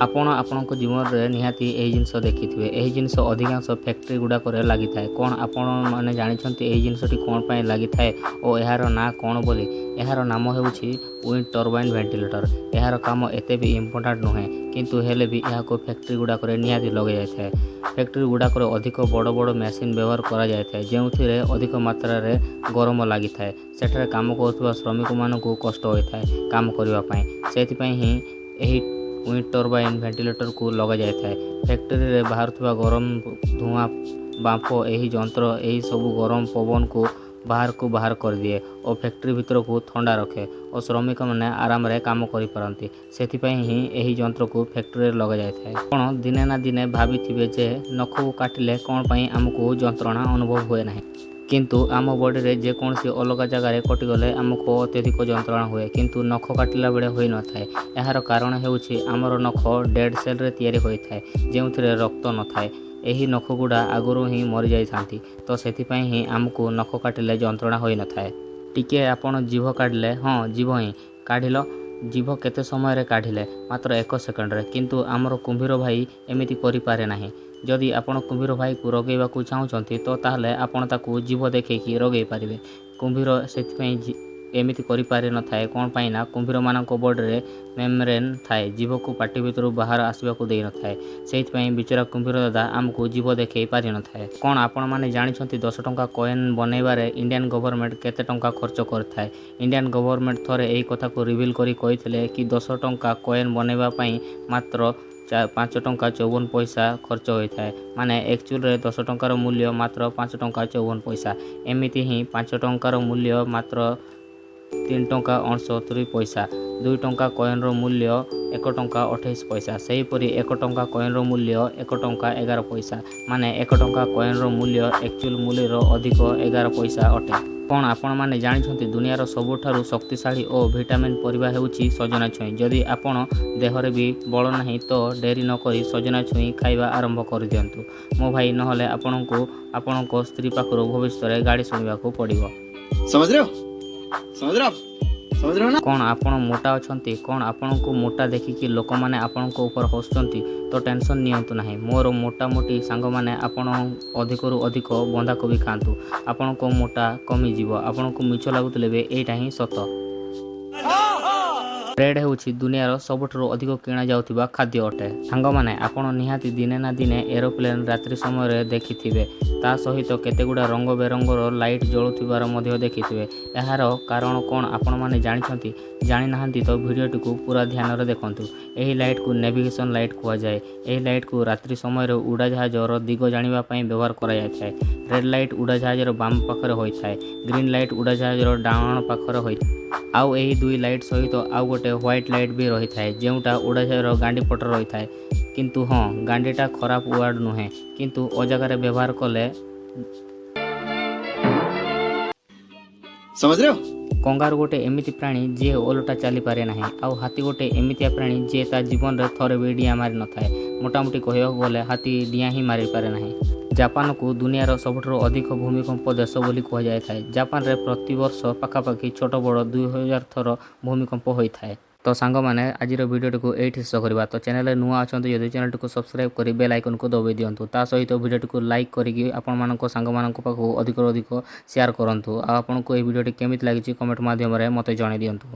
ଆପଣ ଆପଣଙ୍କ ଜୀବନରେ ନିହାତି ଏହି ଜିନିଷ ଦେଖିଥିବେ। ଏହି ଜିନିଷ ଅଧିକାଂଶ ଫ୍ୟାକ୍ଟ୍ରି ଗୁଡ଼ାକରେ ଲାଗିଥାଏ। କ'ଣ ଆପଣମାନେ ଜାଣିଛନ୍ତି ଏହି ଜିନିଷଟି କ'ଣ ପାଇଁ ଲାଗିଥାଏ ଓ ଏହାର ନାଁ କ'ଣ ବୋଲି? ଏହାର ନାମ ହେଉଛି ୱିଣ୍ଡ ଟର୍ବାଇନ୍ ଭେଣ୍ଟିଲେଟର। ଏହାର କାମ ଏତେ ବି ଇମ୍ପୋର୍ଟାଣ୍ଟ ନୁହେଁ, କିନ୍ତୁ ହେଲେ ବି ଏହାକୁ ଫ୍ୟାକ୍ଟ୍ରି ଗୁଡ଼ାକରେ ନିହାତି ଲଗାଯାଇଥାଏ। ଫ୍ୟାକ୍ଟ୍ରି ଗୁଡ଼ାକରେ ଅଧିକ ବଡ଼ ବଡ଼ ମେସିନ୍ ବ୍ୟବହାର କରାଯାଇଥାଏ, ଯେଉଁଥିରେ ଅଧିକ ମାତ୍ରାରେ ଗରମ ଲାଗିଥାଏ। ସେଠାରେ କାମ କରୁଥିବା ଶ୍ରମିକମାନଙ୍କୁ କଷ୍ଟ ହୋଇଥାଏ କାମ କରିବା ପାଇଁ। ସେଥିପାଇଁ ହିଁ ଏହି ୱିଣ୍ଡ ଟର୍ବାଇନ୍ ଭେଣ୍ଟିଲେଟରକୁ ଲଗାଯାଇଥାଏ। ଫ୍ୟାକ୍ଟ୍ରିରେ ବାହାରୁଥିବା ଗରମ ଧୂଆଁ ବାମ୍ଫ, ଏହି ଯନ୍ତ୍ର ଏହି ସବୁ ଗରମ ପବନକୁ ବାହାରକୁ ବାହାର କରିଦିଏ ଓ ଫ୍ୟାକ୍ଟ୍ରି ଭିତରକୁ ଥଣ୍ଡା ରଖେ ଓ ଶ୍ରମିକମାନେ ଆରାମରେ କାମ କରିପାରନ୍ତି। ସେଥିପାଇଁ ହିଁ ଏହି ଯନ୍ତ୍ରକୁ ଫ୍ୟାକ୍ଟ୍ରିରେ ଲଗାଯାଇଥାଏ। ଆପଣ ଦିନେ ନା ଦିନେ ଭାବିଥିବେ ଯେ ନଖକୁ କାଟିଲେ କ'ଣ ପାଇଁ ଆମକୁ ଯନ୍ତ୍ରଣା ଅନୁଭବ ହୁଏ ନାହିଁ। କିନ୍ତୁ ଆମ ବଡ଼ିରେ ଯେକୌଣସି ଅଲଗା ଜାଗାରେ କଟିଗଲେ ଆମକୁ ଅତ୍ୟଧିକ ଯନ୍ତ୍ରଣା ହୁଏ, କିନ୍ତୁ ନଖ କାଟିଲା ବେଳେ ହୋଇନଥାଏ। ଏହାର କାରଣ ହେଉଛି ଆମର ନଖ ଡେଡ଼୍ ସେଲ୍ରେ ତିଆରି ହୋଇଥାଏ, ଯେଉଁଥିରେ ରକ୍ତ ନଥାଏ। ଏହି ନଖ ଗୁଡ଼ା ଆଗରୁ ହିଁ ମରିଯାଇଥାନ୍ତି। ତ ସେଥିପାଇଁ ହିଁ ଆମକୁ ନଖ କାଟିଲେ ଯନ୍ତ୍ରଣା ହୋଇନଥାଏ। ଟିକିଏ ଆପଣ ଜିଭ କାଢ଼ିଲେ, ହଁ, ଜିଭ ହିଁ କାଢ଼ିଲ। ଜିଭ କେତେ ସମୟରେ କାଢ଼ିଲେ? ମାତ୍ର ଏକ ସେକେଣ୍ଡରେ। କିନ୍ତୁ ଆମର କୁମ୍ଭୀର ଭାଇ ଏମିତି କରିପାରେ ନାହିଁ। ଯଦି ଆପଣ କୁମ୍ଭୀର ଭାଇକୁ ରଗେଇବାକୁ ଚାହୁଁଛନ୍ତି, ତ ତାହେଲେ ଆପଣ ତାକୁ ଜିଭ ଦେଖେଇକି ରଗେଇ ପାରିବେ। କୁମ୍ଭୀର ସେଥିପାଇଁ ଏମିତି କରିପାରିନଥାଏ। କ'ଣ ପାଇଁ ନା କୁମ୍ଭୀରମାନଙ୍କ ବଡ଼ିରେ ମେମ୍ବ୍ରେନ୍ ଥାଏ, ଜିଭକୁ ପାଟି ଭିତରୁ ବାହାର ଆସିବାକୁ ଦେଇନଥାଏ। ସେଇଥିପାଇଁ ବିଚରା କୁମ୍ଭୀର ଦାଦା ଆମକୁ ଜିଭ ଦେଖେଇ ପାରିନଥାଏ। କ'ଣ ଆପଣମାନେ ଜାଣିଛନ୍ତି 10 ଟଙ୍କା କଏନ୍ ବନେଇବାରେ ଇଣ୍ଡିଆନ୍ ଗଭର୍ଣ୍ଣମେଣ୍ଟ କେତେ ଟଙ୍କା ଖର୍ଚ୍ଚ କରିଥାଏ? ଇଣ୍ଡିଆନ୍ ଗଭର୍ଣ୍ଣମେଣ୍ଟ ଥରେ ଏହି କଥାକୁ ରିଭିଲ୍ କରି କହିଥିଲେ କି 10 ଟଙ୍କା କଏନ୍ ବନେଇବା ପାଇଁ ମାତ୍ର 5 ଟଙ୍କା 54 ପଇସା ଖର୍ଚ୍ଚ ହୋଇଥାଏ। ମାନେ ଆକ୍ଚୁଆଲିରେ 10 ଟଙ୍କାର ମୂଲ୍ୟ ମାତ୍ର 5 ଟଙ୍କା 54 ପଇସା। ଏମିତି ହିଁ 5 ଟଙ୍କାର ମୂଲ୍ୟ ମାତ୍ର 3 ଟଙ୍କା 69 ପଇସା। 2 ଟଙ୍କା କଏନ୍ର ମୂଲ୍ୟ 1 ଟଙ୍କା 28 ପଇସା। ସେହିପରି 1 ଟଙ୍କା କଏନ୍ର ମୂଲ୍ୟ 1 ଟଙ୍କା 11 ପଇସା। ମାନେ 1 ଟଙ୍କା କଏନ୍ର ମୂଲ୍ୟ ଆକ୍ଚୁଆଲ ମୂଲ୍ୟର ଅଧିକ 11 ପଇସା ଅଟେ। କ'ଣ ଆପଣମାନେ ଜାଣିଛନ୍ତି ଦୁନିଆର ସବୁଠାରୁ ଶକ୍ତିଶାଳୀ ଓ ଭିଟାମିନ୍ ପରିବା ହେଉଛି ସଜନା ଛୁଇଁ? ଯଦି ଆପଣ ଦେହରେ ବି ବଳ ନାହିଁ, ତ ଡେରି ନକରି ସଜନା ଛୁଇଁ ଖାଇବା ଆରମ୍ଭ କରିଦିଅନ୍ତୁ ମୋ ଭାଇ, ନହେଲେ ଆପଣଙ୍କୁ ଆପଣଙ୍କ ସ୍ତ୍ରୀ ପାଖରୁ ଭବିଷ୍ୟତରେ ଗାଳି ଶୁଣିବାକୁ ପଡ଼ିବ। समझ रहे हो? समझ रहे हो आप? समझ रहे हो ना? କ'ଣ ଆପଣ ମୋଟା ଅଛନ୍ତି? କ'ଣ ଆପଣଙ୍କୁ ମୋଟା ଦେଖିକି ଲୋକମାନେ ଆପଣଙ୍କ ଉପରେ ହସୁଛନ୍ତି? ତ ଟେନସନ୍ ନିଅନ୍ତୁ ନାହିଁ ମୋର ମୋଟାମୋଟି ସାଙ୍ଗମାନେ। ଆପଣ ଅଧିକରୁ ଅଧିକ ବନ୍ଧାକୋବି ଖାଆନ୍ତୁ, ଆପଣଙ୍କ ମୋଟା କମିଯିବ। ଆପଣଙ୍କୁ ମିଛ ଲାଗୁଥିଲେ ବି ଏଇଟା ହିଁ ସତ। ବ୍ରେଡ୍ ହେଉଛି ଦୁନିଆର ସବୁଠାରୁ ଅଧିକ କିଣାଯାଉଥିବା ଖାଦ୍ୟ ଅଟେ। ସାଙ୍ଗମାନେ, ଆପଣ ନିହାତି ଦିନେ ନା ଦିନେ ଏରୋପ୍ଲେନ୍ ରାତ୍ରି ସମୟରେ ଦେଖିଥିବେ। ତା ସହିତ କେତେଗୁଡ଼ା ରଙ୍ଗ ବେରଙ୍ଗର ଲାଇଟ୍ ଜଳୁଥିବାର ମଧ୍ୟ ଦେଖିଥିବେ। ଏହାର କାରଣ କ'ଣ ଆପଣମାନେ ଜାଣିଛନ୍ତି? ଜାଣିନାହାନ୍ତି ତ ଭିଡ଼ିଓଟିକୁ ପୁରା ଧ୍ୟାନରେ ଦେଖନ୍ତୁ। ଏହି ଲାଇଟ୍କୁ ନେଭିଗେସନ୍ ଲାଇଟ୍ କୁହାଯାଏ। ଏହି ଲାଇଟ୍କୁ ରାତ୍ରି ସମୟରେ ଉଡ଼ାଜାହାଜର ଦିଗ ଜାଣିବା ପାଇଁ ବ୍ୟବହାର କରାଯାଇଥାଏ। ରେଡ୍ ଲାଇଟ୍ ଉଡ଼ାଜାହାଜର ବାମ ପାଖରେ ହୋଇଥାଏ, ଗ୍ରୀନ୍ ଲାଇଟ୍ ଉଡ଼ାଜାହାଜର ଡାହାଣ ପାଖରେ ହୋଇଥାଏ। ଆଉ ଏହି ଦୁଇ ଲାଇଟ୍ ସହିତ ଆଉ ଗୋଟେ ହ୍ୱାଇଟ୍ ଲାଇଟ୍ ବି ରହିଥାଏ, ଯେଉଁଟା ଉଡ଼ାଜାହାଜର ଗାଣ୍ଡି ପଟରେ ରହିଥାଏ। କିନ୍ତୁ ହଁ, ଗାଣ୍ଡିଟା ଖରାପ ୱାର୍ଡ଼ ନୁହେଁ, କିନ୍ତୁ ଅଜାଗାରେ ବ୍ୟବହାର କଲେ समझ रहे हो? କଙ୍ଗାରୁ ଗୋଟେ ଏମିତି ପ୍ରାଣୀ ଯିଏ ଓଲଟା ଚାଲିପାରେ ନାହିଁ। ଆଉ ହାତୀ ଗୋଟେ ଏମିତିଆ ପ୍ରାଣୀ ଯିଏ ତା ଜୀବନରେ ଥରେ ବି ଡିଆଁ ମାରିନଥାଏ। ମୋଟାମୋଟି କହିବାକୁ ଗଲେ ହାତୀ ଡିଆଁ ହିଁ ମାରିପାରେ ନାହିଁ। ଜାପାନକୁ ଦୁନିଆର ସବୁଠାରୁ ଅଧିକ ଭୂମିକମ୍ପ ଦେଶ ବୋଲି କୁହାଯାଇଥାଏ। ଜାପାନରେ ପ୍ରତିବର୍ଷ ପାଖାପାଖି ଛୋଟ ବଡ଼ 2000 ଥର ଭୂମିକମ୍ପ ହୋଇଥାଏ। ତ ସାଙ୍ଗମାନେ, ଆଜିର ଭିଡ଼ିଓଟିକୁ ଏଇଠି ଶେଷ କରିବା। ତ ଚ୍ୟାନେଲରେ ନୂଆ ଅଛନ୍ତି ଯଦି, ଚ୍ୟାନେଲଟିକୁ ସବସ୍କ୍ରାଇବ୍ କରି ବେଲ୍ ଆଇକନ୍କୁ ଦବାଇ ଦିଅନ୍ତୁ। ତା ସହିତ ଭିଡ଼ିଓଟିକୁ ଲାଇକ୍ କରିକି ଆପଣମାନଙ୍କ ସାଙ୍ଗମାନଙ୍କ ପାଖକୁ ଅଧିକରୁ ଅଧିକ ସେୟାର କରନ୍ତୁ। ଆଉ ଆପଣଙ୍କୁ ଏହି ଭିଡ଼ିଓଟି କେମିତି ଲାଗିଛି, କମେଣ୍ଟ ମାଧ୍ୟମରେ ମୋତେ ଜଣାଇ ଦିଅନ୍ତୁ।